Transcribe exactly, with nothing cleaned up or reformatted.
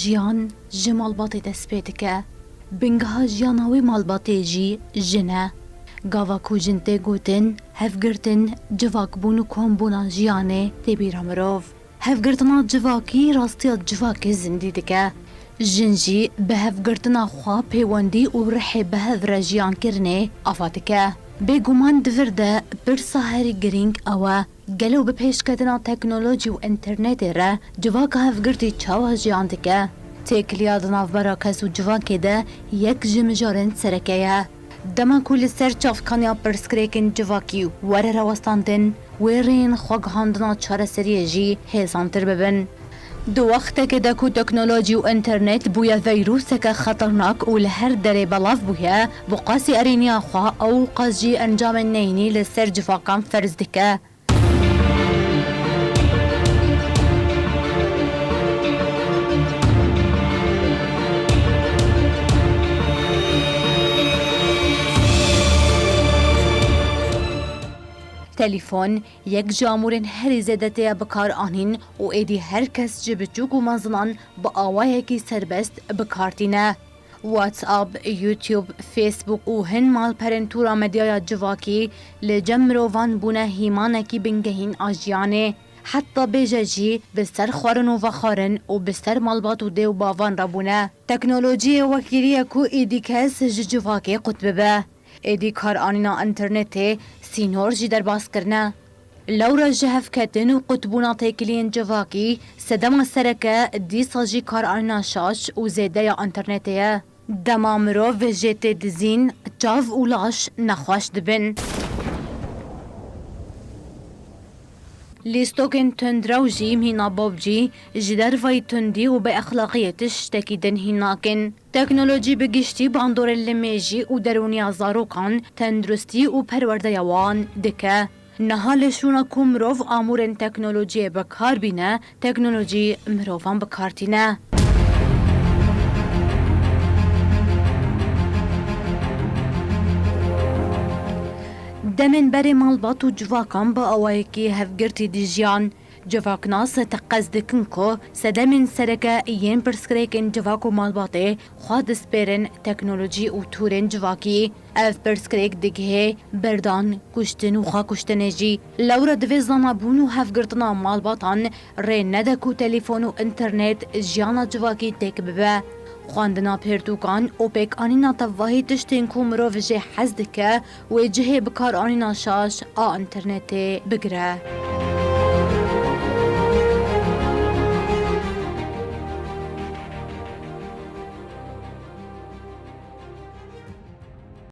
Jiyan ji malbatê dest pê dike. Bingeha jiyana wê malbatê jî jin e. Gava ku jin tê gotin, hevgirtin, civakbûn û kombûna jiyanê tê bîra mirov. Hevgirtina civakî rastiya civakê zindî dike. Jin jî bi hevgirtina xwe pêwendî û rihê bi hev re jiyankirinê ava dike. Bêguman di vir de pirsa herî girîng ew e, gelo bi pêşketina teknolojî û înternetê re civaka hevgirtî çawa jiyan dike? Têkiliya di navbera kes û civakê de yek ji mijarên sereke ye. Dema ku li ser çavkaniya pirsgirêkên civakî were rawestandin, wê rêyên xwegihandina çareseriyê jî hêsantir bibin. Di wextekê de ku teknolojî û înternet bûye veyrûseke xeternak û li her derê belav bûye, bi qasî erêniya xwe ew qas jî encamên neyînî li ser civakan ferz dike. Telefon yek ji amûrên herî zêde tê bikaranîn û êdî her kes ji biçûk û mezinan bi awayekî serbest bi kar tîne. WhatsApp, YouTube, Facebook û hin malperên tûra medyaya civakî li cem mirovan bûne hîmanekî bingehîn a jiyanê. Heta bêje jî bi ser xwarin û vexwarin û bi ser malbat û dê û bavan re bûne. Teknolojiyê wekî rê ye ku êdî kes ji civakê qut bibe. Êdî karanîna înternetê sînor jî derbas kirine. Lewra ji hevketin û qutbûna têkiliyên civakî sedema sereke dîsa jî karanîna şaş û zêde ya înternetê ye. Dema mirov jê tê dizîn, çav û laş nexweş dibin. Lîstokên tundrew jî mîna PUBG ji dervayî tundî û bêexlaqiyê tiştekî din hîn nakin. Teknolojî bi giştî bandorên li mêjî û derûniya zarokan, tenduristî û perwerdeya wan dike. Niha li şûna ku mirov amûrên teknolojiyê bi kar bîne, teknolojî mirovan bi kar tîne. Demên berê malbat û civakan bi awayekî hevgirtî dijiyan. Civaknas teqez dikin ku sedemên sereke yên pirsgirêkên civak û malbatê xwe dispêrin teknolojî û tûrên civakî. Ev pirsgirêk digihê berdan, kuştin û xwekuştinê jî. Lewra divê zanabûn û hevgirtina malbatan rê nede ku telefon û înternet jiyana civakî têk bibe. Xwendina pirtûkan û pêkanîna tevahî tiştên ku mirov jê hez dike, wê cihê bikaranîna şaş a înternetê bigire.